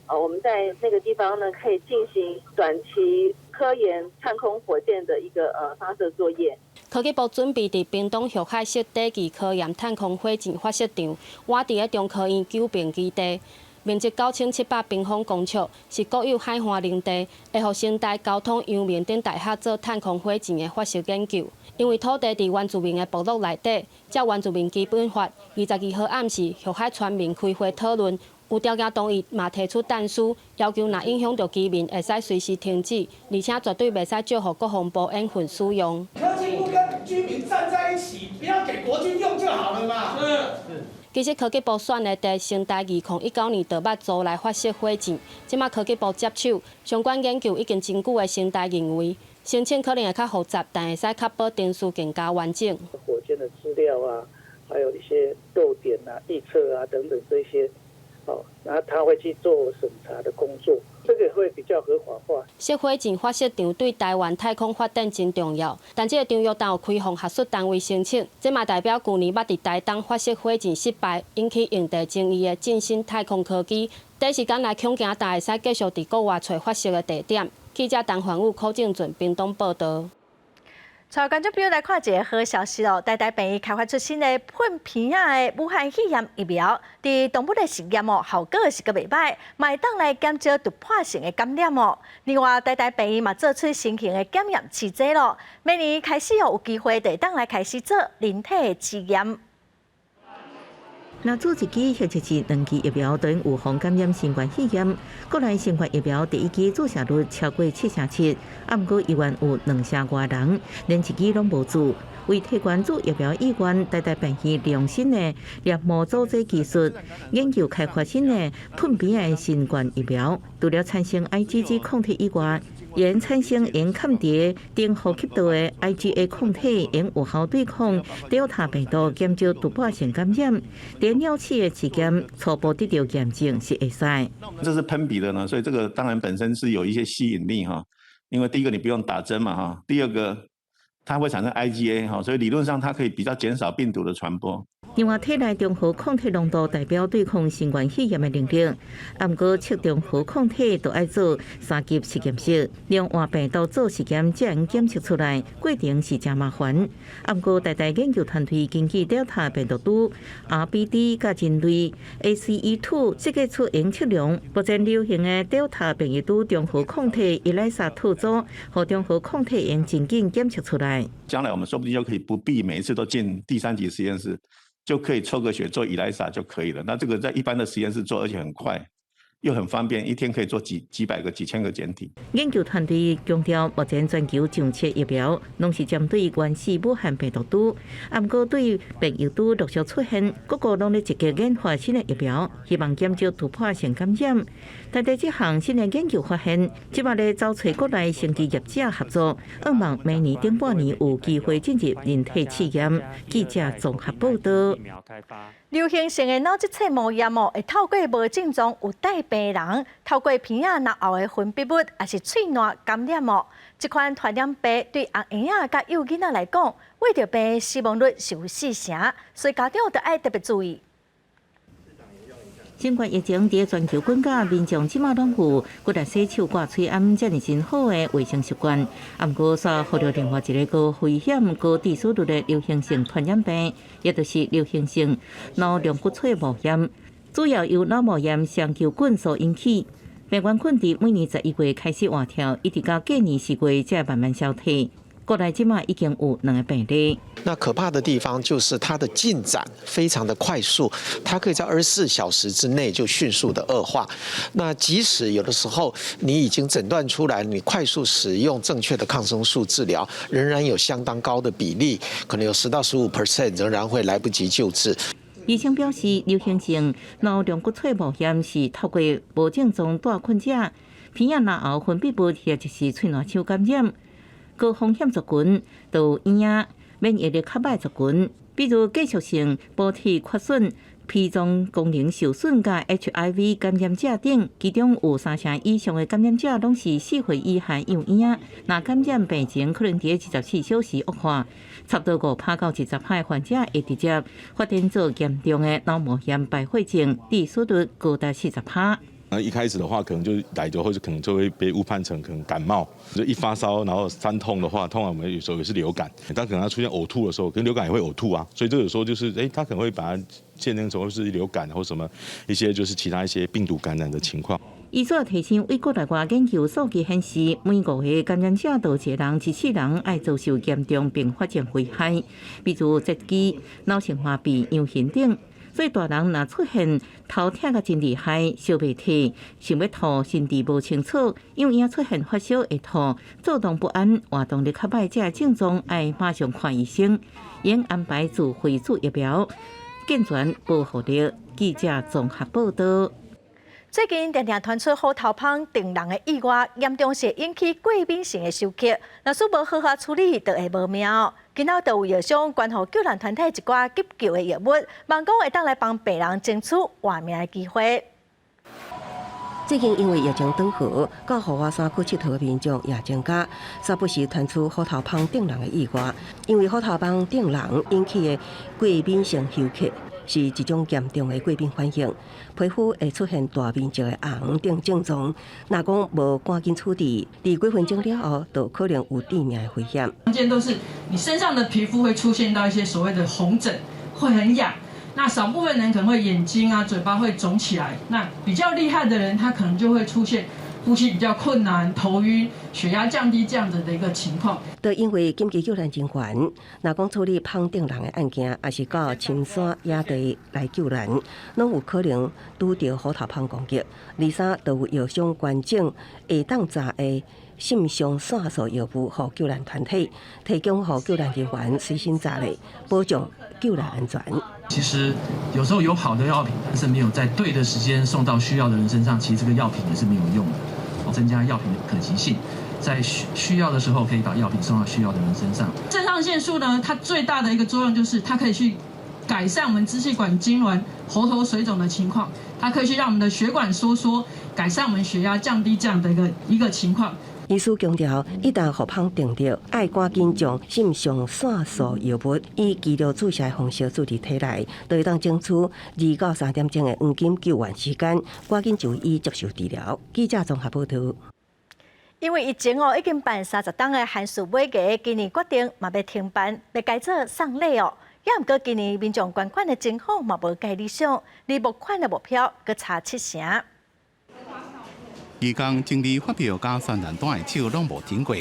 啊，我們在那個地方呢，可以進行短期科研探空火箭的一個發射作業。科技部準備佇屏東旭海設短期科研探空火箭發射場，倚佇咧中科院九坪基地，面積9700平方公尺，是國有海岸林地，會予成大、交通、陽明等大學做探空火箭的發射研究。因為土地佇原住民的部落內底，照原住民基本法，22號暗時，旭海村民開會討論。有條件同意，嘛提出但書，要求若影響著居民，會使隨時停止，而且絕對袂使借予國防部演訓使用。科技部跟居民站在一起，不要給國軍用就好了嘛。是。其實科技部選的佇成大2019年就捌租來發射火箭，這馬科技部接手相關研究已經真久的成大認為，申請可能會較複雜，但會使確保程序更加完整。火箭的資料啊，還有一些漏點啊、預測啊等等這些。哦，然後他會去做審查的工作，這個會比較合法化。設火箭發射場對台灣太空發展真重要，但這個場域當有開放學術單位申請，這嘛代表舊年捌佇台東發射火箭失敗，引起用地爭議的進新太空科技，短時間內恐驚焦會使繼續佇國外揣發射的地點。記者陳環宇、柯正俊屏東報導。帶觀眾朋友來看一个好消息哦！台大病院開發出新的噴鼻仔的武漢肺炎疫苗，佇動物的實驗哦，效果是閣袂䆀，嘛會當來減少突破性的感染哦。另外，台大病院嘛做出新型的檢驗試劑咯，明年開始哦有機會就會當來開始做人體的試驗。若注一劑或者是兩劑疫苗，都有防感染新冠肺炎。國內新冠疫苗第一劑注射率超過7成7，啊，毋過依然有2成外人連一劑攏無注。為提懸注疫苗意願，台大病院利用新的黏膜組織技術，研究開發新的噴鼻的新冠疫苗，除了產生 IgG 抗體以外，會產生用崁佇頂呼吸道的 IgA 抗體，會有效對抗 Delta 病毒，減少突破性感染。佇鳥鼠的試驗初步得著驗證是會使。這是噴鼻的呢，所以這個當然本身是有一些吸引力哈，因為第一個你不用打針嘛哈，第二個它會產生 IgA 哈，所以理論上它可以比較減少病毒的傳播。另外，體內中和抗體濃度代表對抗新冠肺炎的能力，毋過測中和抗體都愛做三級實驗室，用活病毒做實驗才能檢測出來，過程是誠麻煩。毋過，台大研究團隊根據 Delta 病毒株 RBD 佮人類 ACE2 設計出會用測量目前流行的 Delta 變異株中和抗體 ELISA 套組，予中和抗體會用真緊檢測出來。將來我們說不定就可以不必每一次都進第三級實驗室，就可以抽個血做 ELISA 就可以了。那這個在一般的實驗室做，而且很快，又很方便，一天可以做幾百個、幾千個檢體。研究團隊強調，目前全球上市疫苗攏是針對原始武漢病毒株，毋過對變異株陸續出現，各國攏咧積極研發新的疫苗，希望減少突破性感染。但佇這項新的研究發現，這擺咧走揣國內生技業者合作，向望明年頂半年有機會進入人體試驗。記者綜合報道。流行性的腦脊髓膜炎哦，會透過無症狀有帶病人，透過鼻仔嚨喉的分泌物，抑是喙瀾感染哦。這款傳染病對紅嬰仔佮幼囡仔來講，患著病的死亡率是有四成，所以家長著愛特別注意。新冠疫情佇全球滾價，民眾這馬攏有骨力洗手、掛喙罨遮爾真好的衛生習慣。毋過，煞忽略另外一個高危險、高致死率的流行性傳染病，也就是流行性腦軟骨髓膜炎，主要由腦膜炎雙球菌所引起。病原菌佇每年11月開始活跳，一直到隔年4月才慢慢消退。國內這馬已經有兩個病例。那可怕的地方就是它的進展非常的快速，它可以在24小時之內就迅速的惡化。那即使有的時候你已經診斷出來，你快速使用正確的抗生素治療，仍然有相當高的比例，可能有10到15% 仍然會來不及救治。醫生表示，流行性腦軟骨髓膜炎是透過無症狀帶菌者鼻仔嚨喉分泌物或者是喙瀾手感染。高風險族群都有嬰仔，免疫力較䆀族群，比如繼續性補體缺損、脾臟功能受損佮 HIV 感染者等，其中有三成以上的感染者攏是4歲以下幼嬰仔。若感染病情可能佇24小時惡化，差不多5%到20%的患者會直接發展做嚴重的腦膜炎敗血症，致死率高達40%。那一開始的話，可能就來的，或者可能就會被誤判成可能感冒，就一發燒，然後酸痛的話，通常我們有時候也是流感。但可能他出現嘔吐的時候，可能流感也會嘔吐啊，所以這個時候就是，哎，他可能會把它鑑定成是流感或什麼一些就是其他一些病毒感染的情況。醫師提醒，對國內外研究數據顯示，每五個感染者就一個人，一世人愛遭受嚴重併發症危害，比如截肢、腦性麻痹、陽性等。所以大人若出現頭痛甲真厲害、燒袂退、想欲吐、神智無清楚、幼嬰出現發燒會吐、躁動不安、活動力較䆀，這个症狀愛馬上看醫生，應安排自費注疫苗，健全保護力。記者綜合報道。最近定定傳出虎頭蜂叮人的意外，嚴重是引起過敏性的休克，若是無好好處理，就會無命。今仔就有藥商捐予救難團體一寡急救的藥物，望講會當來幫病人爭取活命的機會。最近因為疫情轉好，到雨花山去𨑨迌的民眾也增加，三不時傳出虎頭蜂叮人的意外。因為虎頭蜂叮人引起的過敏性休克是一種嚴重的過敏反應，皮膚會出現大面積的紅等症狀。若講無趕緊處置，佇幾分鐘了後，就可能有致命的危險。常見都是你身上的皮膚會出現到一些所謂的紅疹，會很癢。那少部分人可能會眼睛啊、嘴巴會腫起來。那比較厲害的人，他可能就會出現呼吸比較困難、頭暈、血壓降低這樣子的一個情況。都因為緊急救難人員，若講處理蜂叮人的案件，抑是到深山野地來救難，攏有可能拄著虎頭蜂攻擊。二三，就有藥商捐贈會當炸的腎上腺素藥物，予救難團體提供予救難人員隨身攜帶，保障救難安全。其實有時候有好的藥品，但是沒有在對的時間送到需要的人身上，其實這個藥品也是沒有用的。增加藥品的可及性，在需要的時候可以把藥品送到需要的人身上。腎上腺素呢，它最大的一個作用就是它可以去改善我們支氣管痙攣、喉頭水腫的情況，它可以去讓我們的血管收縮，改善我們血壓降低這樣的一個情況。醫師強調，一旦予蜂叮著，愛趕緊將腎上腺素藥物以肌肉注射的方式注入體內，就會當爭取2到3點鐘的黃金救援時間，趕緊就醫接受治療。記者綜合報道。因為疫情哦，已經辦30冬的韓式尾牙，今年決定嘛欲停辦，欲改做送禮哦。也毋過今年民眾捐款的情況嘛無蓋理想，離募款的目標閣差7成。義工整理發票佮宣傳單的手攏無停過，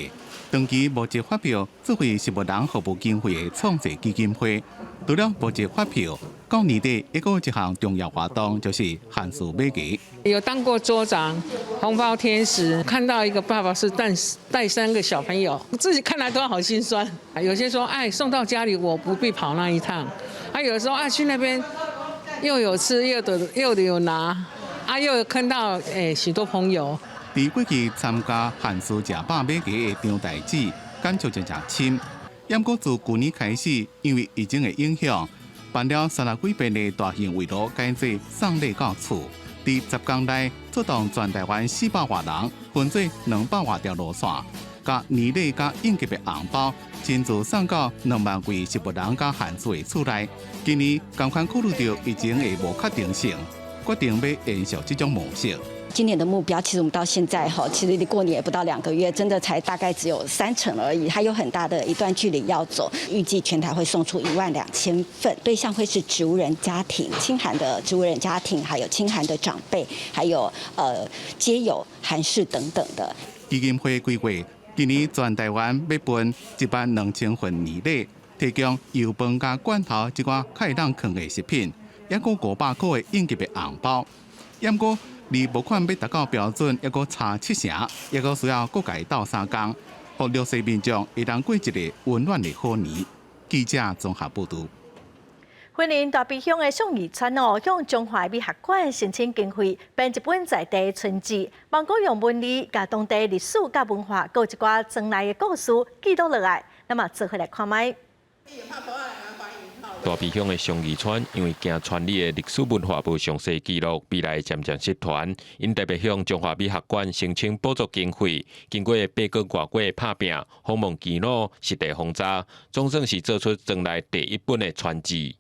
長期募集發票作為食物人服務經費的創濟基金會，除了募集發票，到年底一個一項重要活動就是韓式尾牙。有當過桌長、紅包天使，看到一個爸爸是帶帶三個小朋友，自己看來都好心酸。有些說，哎，送到家裡我不必跑那一趟。啊，有時候啊去那邊又有吃又得又有拿，啊又有看到誒許多朋友。佇過去參加韓式食飽尾牙的張大姊，感觸真正深。毋過自舊年開始，因為疫情的影響，辦了30幾遍的大型圍爐改做送禮到厝。佇10工內出動全台灣400外人，分做200外條路線，共年禮佮應急的紅包，親自送到2萬位食物人佮韓子的厝內。今年仝款考慮著疫情的無確定性，決定欲延續這種模式。今年的目標，其實我們到現在哈，其實離過年也不到2個月，真的才大概只有3成而已，還有很大的一段距離要走。預計全台會送出1萬2千份，對象會是植物人家庭、清寒的植物人家庭，還有清寒的長輩，還有街友、韓氏等等的。基金會規劃，今年全台灣欲分1萬2千份年禮，提供油飯佮罐頭這寡較會當囥的食品，抑閣500塊的應急的紅包。毋過，離募款欲達到標準，抑閣差7成，抑閣需要閣共伊鬥相共，予弱勢民眾會當過一個溫暖的好年。記者綜合報導。雲林大埤鄉的尚義村哦，向中華美學館申請經費，編一本在地村志，望講用文字共當地歷史佮文化，閣有一寡庄內的故事記錄落來。咱嘛做伙來看覓。大埤鄉的尚義村，因為驚村裡的歷史文化無詳細記錄，未來漸漸失傳，𪜶特別向中華美學館申請補助經費。經過8個外月拍拚，訪問耆老，實地訪查，總算是做出莊內第一本的村志。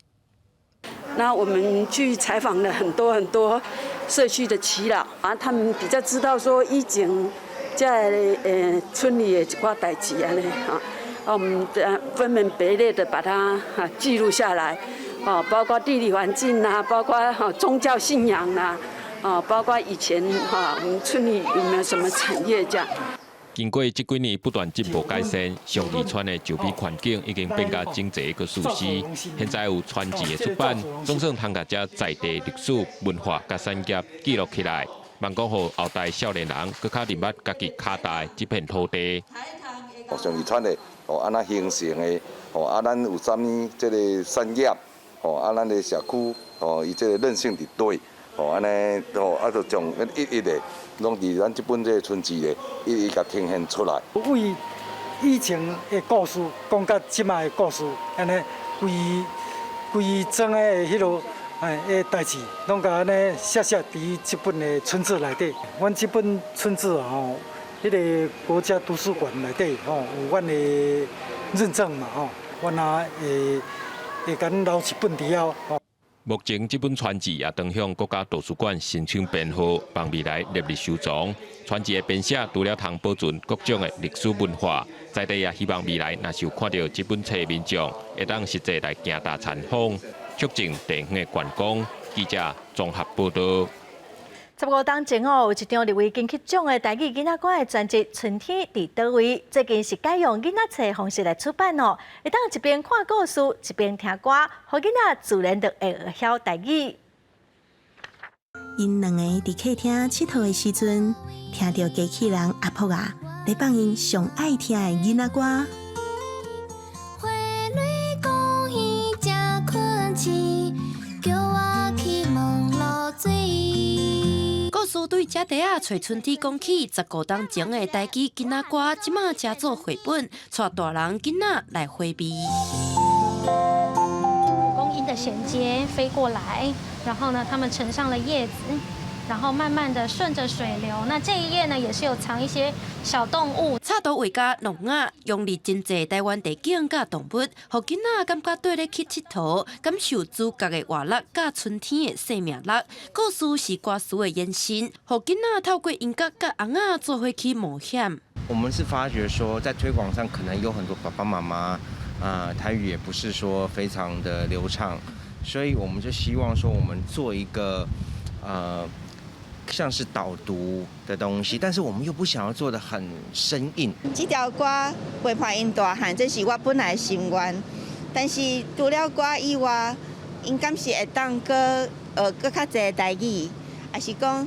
那我們去採訪了很多很多社區的耆老啊，他們比較知道說以前在村裡的一寡代誌按呢啊。我們分門別類的把它記錄下來，包括地理環境啊，包括宗教信仰啊，包括以前我們村裡有沒有什麼產業這樣。經過這幾年不斷進步改善，尚義村的就美環境已經變較整齊閣舒適。現在有村志的出版，總算通共這在地歷史文化佮產業記錄起來，望講予後代少年人閣較認捌家己跤踏的這片土地。尚義村的哦，按怎形成的？哦，啊，咱有啥物這个產業？哦，啊，咱的社區哦，伊這個韌性佇佗？哦，按呢，哦，啊，就將一一的攏佇咱這本這个村志咧，一一共呈現出來。為以前的故事講到這擺的故事，按呢規規莊的彼落哎的代誌，攏共按呢寫寫佇這本的村志內底。阮這本村志吼，彼个國家圖書館內底吼有阮的認證嘛吼，阮也會會共留一本佇遐吼。目前這本村志也當向國家圖書館申請編號，望未來納入收藏。村志的編寫除了通保存各種的歷史文化，在地也希望未來若是有看著這本冊的民眾，會當實際來行踏參訪，促進地方的觀光。記者綜合報導。15冬前哦，有一張入圍金曲獎的台語囡仔歌的專輯《春天佇佗位》，最近是改用囡仔冊方式來出版哦。會當一邊看故事，一邊聽歌，予囡仔自然就會學曉台語。𪜶兩个佇客廳𨑨迌的時陣，聽著機器人阿婆仔咧放𪜶上愛聽的囡仔歌。花蕊公園正困醒，叫我去問露水。故事對遮地仔揣春天講起，15冬前的台語囡仔歌，這馬成做繪本，帶大人囡仔來回味。蒲公英的銜接飛過來，然後呢，他們盛上了葉子。然後慢慢的順着水流。那這一頁呢，也是有藏一些小動物。插圖畫家農仔融入真濟台灣地景佮動物，予囡仔感覺綴咧去𨑨迌，感受主角的活力佮春天的生命力。故事是歌詞的延伸，予囡仔透過音樂佮尪仔做伙去冒險。我們是發覺說，在推廣上可能有很多爸爸媽媽啊，台語也不是說非常的流暢，所以我們就希望說，我們做一個像是導讀的東西，但是我們又不想要做得很生硬。這條歌陪伴𪜶大漢，這是我本來的心願。但是除了歌以外，𪜶敢是會當閣學閣較濟台語，抑是講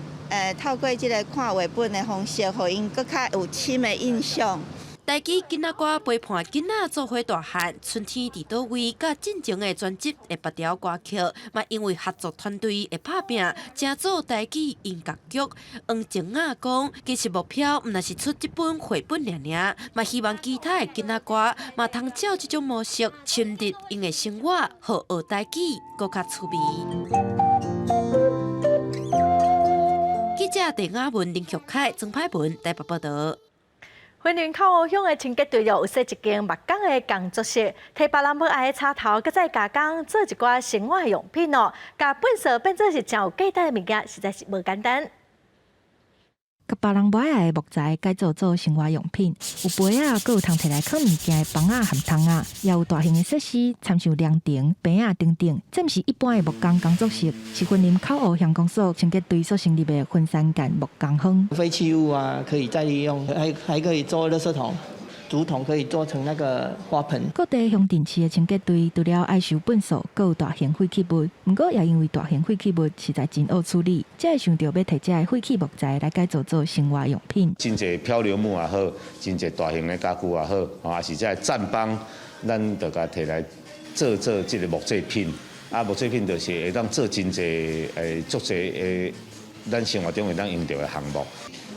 透過這個看繪本的方式，予𪜶閣較有深的印象。台語囡仔歌陪伴囡仔做伙大漢，春天佇佗位？佮進前的專輯的別條歌曲，嘛因為合作團隊的拍拚，成做台語音樂劇。黃靜雅講，其實目標毋但是出這本繪本爾爾，嘛希望其他的囡仔歌嘛通照這種模式深入𪜶的生活，予學台語閣較趣味。記者鄭雅文、林玉凱、曾柏文台北報道。雲林口湖鄉的清潔隊有設一間木工的工作室，提別人無愛的插頭，閣再加工做一寡生活用品哦。共糞埽變做是誠有價值的物件，實在是無簡單。共別人無愛的木材改造做生活用品，有杯仔，閣有通提來囥物件的枋仔和桶仔，也有大型的設施，親像涼亭、棚仔等等。這毋是一般的木工工作室，是雲林口湖鄉公所清潔隊所成立的分散間木工坊。廢棄物啊，可以再利用，還可以做垃圾桶、竹筒，可以做成那個花盆。各地鄉鎮市的清潔隊除了愛收糞埽，閣有大型廢棄物。毋過也因為大型廢棄物實在真惡處理，才會想著欲提這个廢棄木材來改造做生活用品。真濟漂流木也好，真濟大型的家具也好，抑是這个棧枋，咱就共提來做做這个木製品。啊，木製品就是會當做真濟足濟咱生活中會當用著的項目。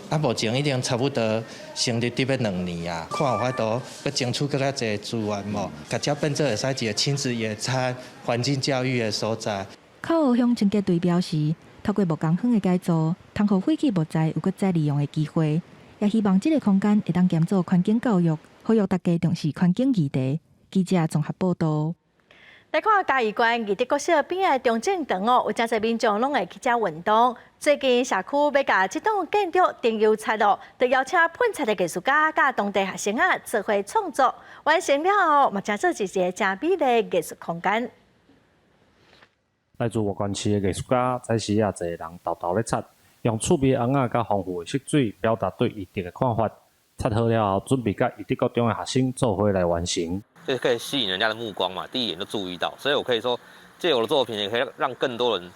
啊，目前已經差不多成立得欲2年啊，看有法度閣爭取閣較濟資源無，共這變做會使一個親子野餐、環境教育的所在。口湖鄉清潔隊表示，透過木工坊的改造，通予廢棄木材有閣再利用的機會，也希望這个空間會當兼做環境教育，呼籲大家重視環境議題。記者綜合報道。來看嘉義縣義德國小邊仔的中正堂哦，有誠濟民眾攏會去遮運動。最近社區欲共這棟建築重油漆咯，就邀請噴漆的藝術家佮當地學生仔做伙創作，完成了後，嘛成做一個誠美麗的藝術空間。來自外縣市的藝術家，早時仔濟人沓沓咧擦，用趣味尪仔佮豐富的色水，表達對義德的看法。擦好了後，準備佮義德國中的學生做伙來完成。就可以吸引人家的目光嘛，第一眼就注意到，所以我可以說，借我的作品也可以讓更多人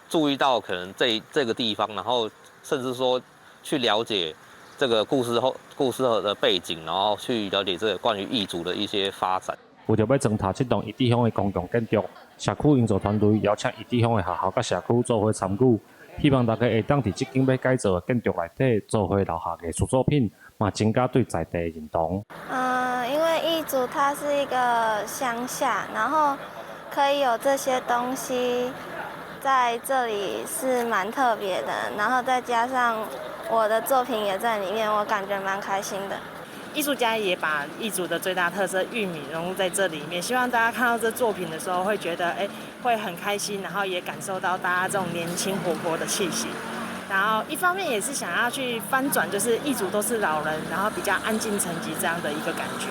注意到可能這個地方，然後甚至說去了解這個故事後故事的背景，然後去了解這個關於義築的一些發展。為著欲裝刣這棟義德鄉的公共建築，社區營造團隊邀請義德鄉的學校佮社區做伙參與，希望大家會當佇這間欲改造的建築內底做伙留下藝術作品，嘛增加對在地的認同。因為義築它是一個鄉下，然後可以有這些東西在這裡是蠻特別的，然後再加上我的作品也在裡面，我感覺蠻開心的。藝術家也把義築的最大特色玉米融入在這裡面，希望大家看到這作品的時候會覺得，會很開心，然後也感受到大家這種年輕活潑的氣息。然後一方面也是想要去翻轉，就是義築都是老人，然後比較安靜沉寂這樣的一個感覺。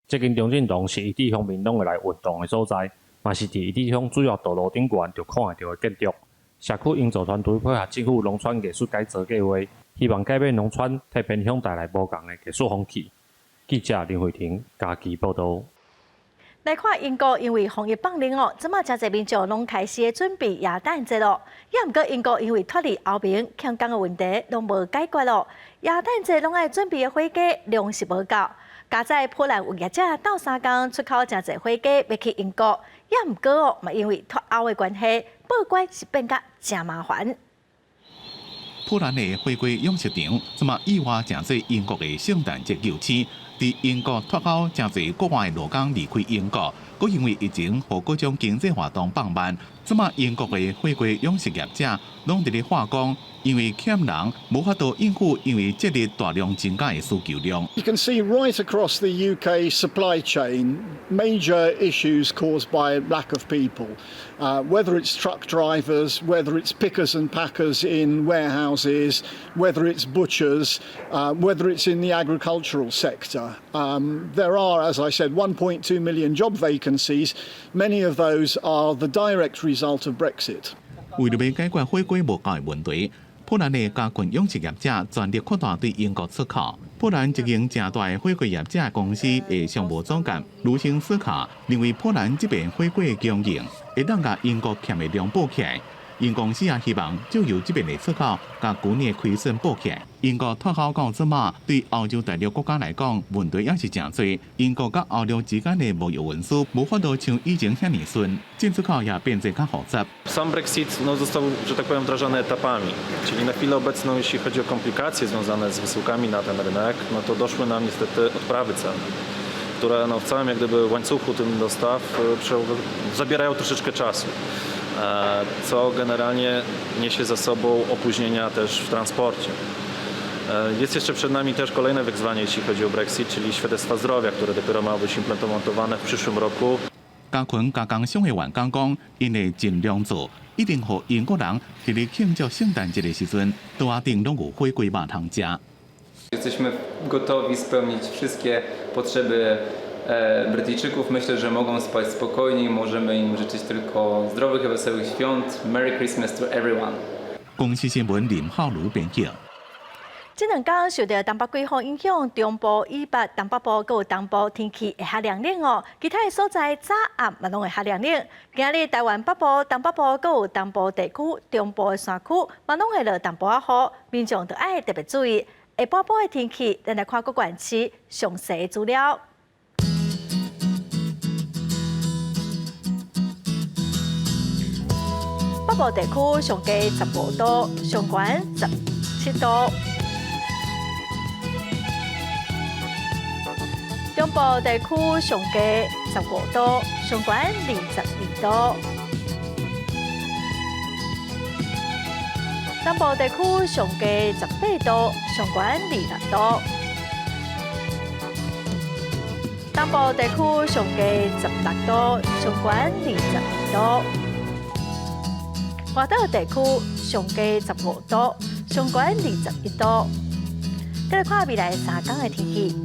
這間中正堂是義德鄉民攏會來運動的所在，嘛是佇義德鄉主要道路頂懸就看會著的建築。社區營造團隊配合政府農村藝術改造計畫，希望改變農村，替偏鄉帶來無仝的藝術風氣。記者林慧婷嘉義報導。來看英國，因為防疫放寬哦，這馬誠濟民眾攏開始準備耶誕節咯。也毋過英國因為脫離歐盟，欠工的問題攏無解決咯。耶誕節攏愛準備的火雞糧食無夠，佳哉波蘭有業者鬥相共出口誠濟火雞欲去英國，也毋過哦，嘛因為脫歐的關係，報關是變甲誠麻煩。波蘭的火雞養殖場，這馬意外成做英國的聖誕節救星，佇英國脫歐，誠濟國外勞工離開英國，閣因為疫情，予各種經濟活動放慢。這馬英國的火鍋養殖業者攏佇咧喊講，因為欠人無法度應付，因為節日大量增加的需求量。 You can see right across the UK supply chain major issues caused by lack of people, whether it's truck drivers, whether it's pickers and packers in warehouses, whether it's butchers, whether it's in the agricultural sector. There are, as I said, 1.2 million job vacancies. Many of those are the direct result of Brexit. 為著欲解決火鍋無夠的問題，波蘭的家禽養殖業者全力擴大對英國出口。波蘭一間誠大的火鍋業者公司的商務總監盧辛斯卡認為，波蘭這邊火鍋的供應會當共英國欠的量補起來。𪜶公司也希望藉由這邊的出口，共舊年的虧損補起來。英國脫歐到這馬，對歐洲大陸國家來講，問題也是誠濟。英國佮歐洲之間的貿易運輸無法度像以前遐爾順，進出口也變得較複雜。 Sam Brexit no, został, że tak powiem, wdrażany etapami. Czyli na chwilę obecną, jeśli chodzi o komplikacje związane z wysyłkami na ten rynek, no to doszły nam niestety odprawy celne, które no, w całym jak gdyby łańcuchu tym dostaw zabierają troszeczkę czasu, co generalnie niesie za sobą opóźnienia też w transporcie. Jest jeszcze przed nami też kolejne wyzwanie, jeśli chodzi o Brexit, czyli świadectwa zdrowia, które dopiero mają być implementowane w przyszłym roku. 家禽加工商的員工講，𪜶會盡量做，一定予英國人佇咧慶祝聖誕節的時陣，桌仔頂攏有火鍋肉通食。 Jesteśmy gotowi spełnić wszystkie potrzeby Brytyjczyków. Myślę, że mogą spać spokojnie i możemy im życzyć tylko zdrowych i wesołych świąt. Merry Christmas to everyone. 公視新聞林浩如編輯。這兩工受著東北季風影響，中部以北、東北部閣有東部天氣會較涼冷哦。其他的所在早暗嘛攏會較涼冷。今仔日台灣北部、東北部閣有東部地區、中部的山區嘛攏會落淡薄仔雨，民眾著愛特別注意。下晡晡的天氣，咱來看各縣市詳細的資料。北部地區上低15度，上懸17度。中部地區上低15度，上懸22度。南部地區上低18度，上懸26度。東部地區上低16度，上懸22度。外島地區上低15度，上懸21度。再來看未來3工的天氣。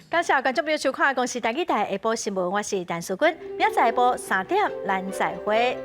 感謝觀眾朋友收看《公視台語台下晡新聞》，我是陳淑君，明仔載下晡3點，咱再會。